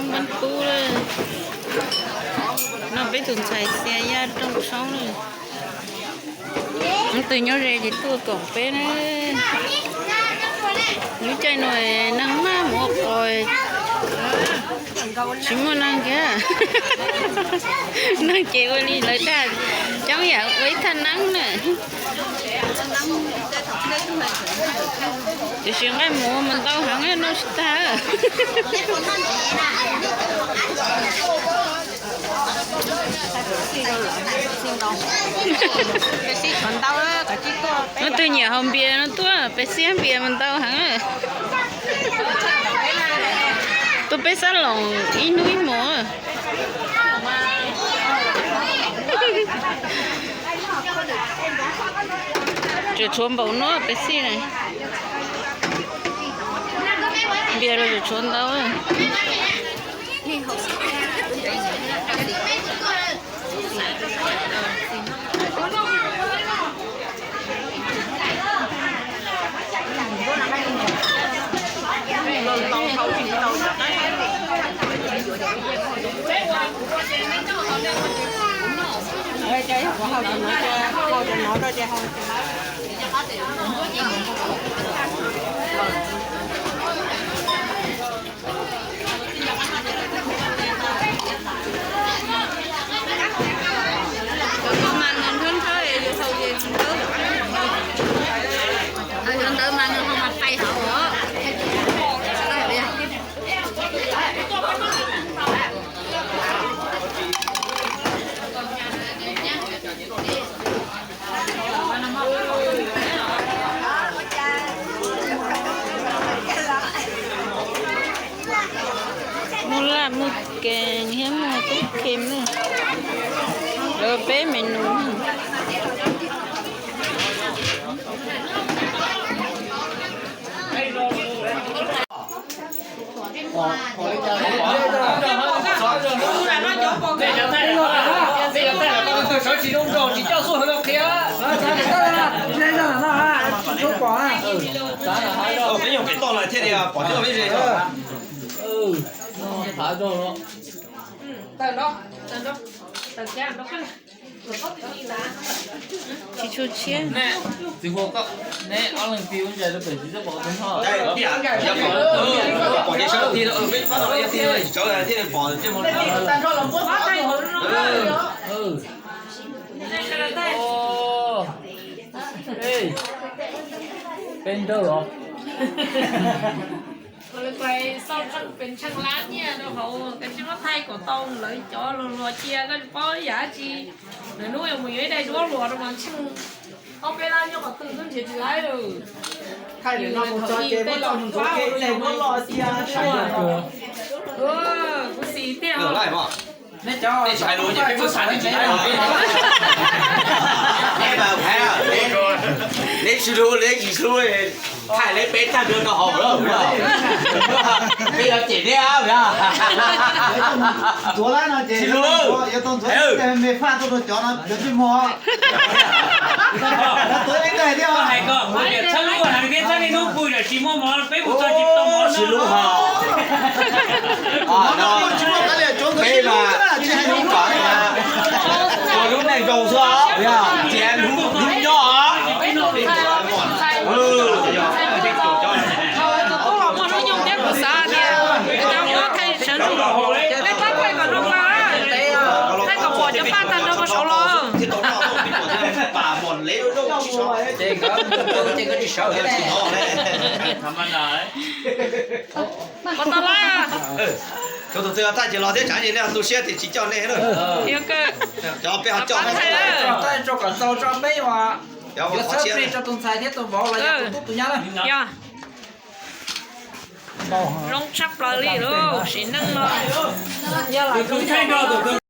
Npab Kub lawm. No peb tus ntxhais Xia Yaj Rooj Tshoob lawm. Tus nyob ze ces tuaj koom peb na. Lub caij no neeg maj mus ua qos, tsis muaj neeg kiag. Neeg ces ua li lawv dag, coob yam ua ib thaj neeb na. Tiam sis nqaij muv mas ntau heev, noj tsis tag. Leej twg nyiam haus npias no tuaj, Peb Xib npias mas ntau heev. Tuaj peb Xab Loos ib hnub ib hmos. Tseem tshuav npaum no Peb Xib na. Npias los tseem tshuav ntau. Cov ntawd mas nws nthawb nthawb es yus haus ces tsis ntawd. Cov ntawd mas nws ho mas tais hauv os. Muaj laj muaj kees thiab muaj tub khees na. Lawv peb me nus. Peb nyob pem toj lawm thiaj li pom coj peb ze. Tsis tshua tshiab. Neb ob leeg pib ua ntsia rau pem tsis txawj pom tus no. Peb nrauj los. Peb ntshee lab nyiaj rau hauv, koj tsis muab thaij kom tau lawv cov luag luag cia, koj tsis paub yam dab tsi. Lawv hnub yuav mus yuav ib daim duab luag rau mas ntshee ob peb lab nyob qhov twg twb nrhiav tsis laib. Thaij lawm no mus txog ces muab tso mus ntxuav kiag ib daim duab loj cia. Kuv xis tiag. Neb cov, nej tsis hais lus ces peb kuj xav nej tsis hais lus. Neb mas hais, neb tsis hlub, neb tsis hlub, thaij neb peb tag nrho rau hauv lawm. Peb yuav cem neb. Ntxuav lab no ces yuav tau ntxuav me faj tuaj rau cov no cov ntsej muag. Txhawb lub heev thiab txhawb niaj hnub pw tsis muaj mov, peb mus txog tsis tau mov. Tsis hlub hos. Peb mas tsis hlub kom ua lub neej zoo xwb, tias hlub nyob. Tus tub los muaj hnub nyoog thiab kuv xav tias cov muab thaij sawv ntxov, nej pab thaij kom zoo mas, thaij kom pom cov paj tag nrho puag saud los. Kom tau lawm. Cov tus twg thaij ces los thiab, tsam ces nej tu siab tias tsis coj nej na. Cov peb ho coj. Thaij kom txaus tso peb yuav txhawb plig rau tus ntxhais thiab tus vauv los yog tus tub tus nyab na. Zoo tshaj plaws li lauj, sim neej no.